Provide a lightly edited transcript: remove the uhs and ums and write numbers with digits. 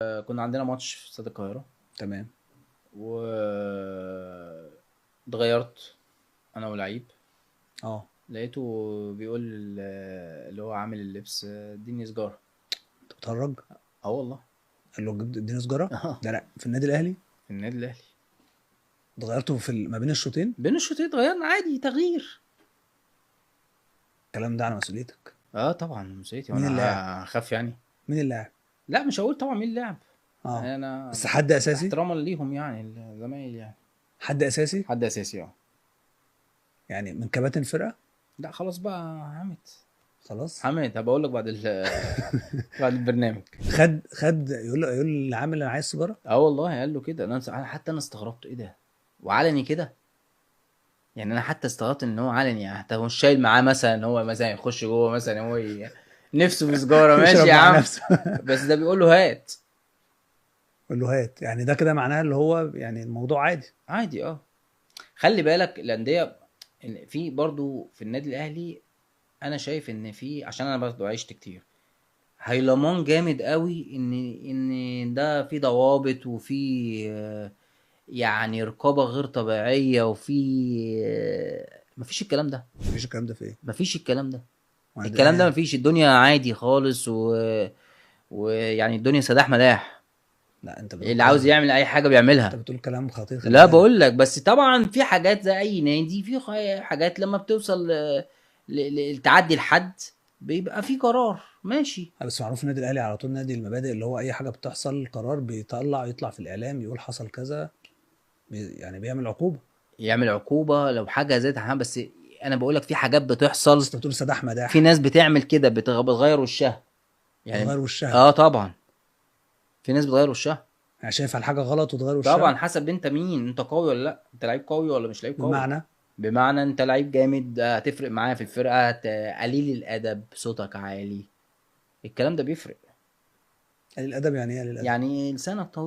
كنا عندنا ماتش في استاد القاهرة. تمام. و اتغيرت انا ولعيب. لقيته بيقول اللي هو عامل اللبس اديني سجاره. انت بتهرج؟ اه والله. قال له اديني سجاره؟ ده لا في النادي الاهلي؟ في النادي الاهلي. اتغيرتوا في ما بين الشوطين؟ بين الشوطين اتغيرنا عادي، تغيير. الكلام ده على مسؤوليتك. اه طبعا مسؤوليتي. مين اللاعب؟ اخاف يعني؟ مين اللاعب؟ لا مش هقول طبعا مين اللاعب. انا بس حد اساسي؟ احتراما ليهم يعني، الزمايل يعني. حد اساسي؟ حد اساسي اه. يعني من كباتن الفرقة؟ لا خلاص بقى حمد. خلاص حمد هبقى اقول لك بعد بعد البرنامج. خد يقول للعامل انا عايز سيجارة؟ اه والله قال له كده. انا حتى انا استغربت ايه ده؟ وعلني كده يعني. انا حتى استغربت ان هو علني يعني، حتى هو مش شايل معاه مثلا ان هو مثلا يخش جوه مثلا هو نفسه في سيجارة ماشي يا عم بس ده بيقول له هات. قول له هات، يعني ده كده معناه اللي هو يعني الموضوع عادي. عادي اه. خلي بالك الاندية في برضو في النادي الاهلي انا شايف ان في، عشان انا برضو عشت كتير، هيلمان جامد قوي ان ده في ضوابط وفي يعني رقابه غير طبيعية وفي مفيش الكلام ده. مفيش الكلام ده في ايه؟ مفيش الكلام ده. الكلام ده مفيش. الدنيا عادي خالص ويعني الدنيا سداح مداح. لا انت اللي عاوز يعمل اي حاجة بيعملها. انت بتقول كلام خطير. لا بقول لك بس طبعا في حاجات زي اي نادي، في حاجات لما بتوصل لتعدي الحد بيبقى في قرار ماشي. بس معروف النادي الاهلي على طول نادي المبادئ، اللي هو اي حاجة بتحصل قرار بيطلع، يطلع في الاعلام يقول حصل كذا، يعني بيعمل عقوبه. يعمل عقوبه لو حاجة زادت عن، بس انا بقول لك في حاجات بتحصل. بس بتقول سداح مداح. في ناس بتعمل كده، بتغير وشها يعني. بتغير وشها اه طبعا في ناس بتغير وشها. يعني شايف الحاجة غلط وتغير وشها. طبعا حسب انت مين، انت قوي ولا لا، انت لعيب قوي ولا مش لعيب قوي. بمعنى انت لعيب جامد هتفرق معايا في الفرقة، قليل الادب، صوتك عالي، الكلام ده بيفرق. قليل الادب يعني ايه قليل الادب؟ يعني لسانك طويل.